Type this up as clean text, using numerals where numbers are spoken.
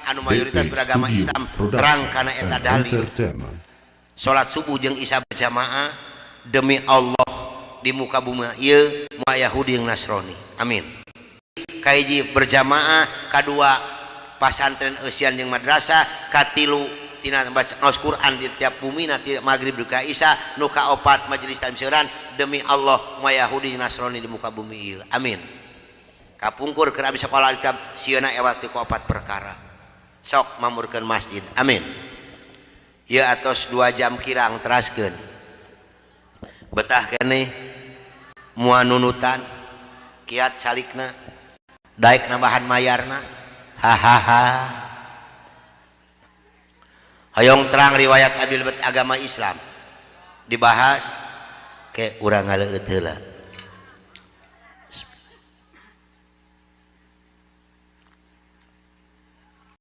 anu mayoritas DP beragama Studio Islam terang Production kana eta and dalil. Entertainment. Salat subuh jeung Isya berjamaah, demi Allah, di muka bumi ieu moal Yahudi jeung Nasrani. Amin. Kahiji berjamaah, kadua pasantren eusian jeung madrasah, katilu tina baca ngaos Quran di tiap bumi nanti maghrib duka Isya, nu kaopat majelis taklim seueuran. Demi Allah, moal Yahudi jeung Nasrani di muka bumi ieu. Amin. Kapungkur keur abdi sakola kitab sieuna ewat ti opat perkara sok mamurkeun masjid. Amin. Ieu atos 2 jam kirang teraskeun betah keneh moal nunutan kiat salikna daek nambahan mayarna. Hahaha, hoyong terang riwayat abil bet agama Islam dibahas ke urang ngaleueut heula.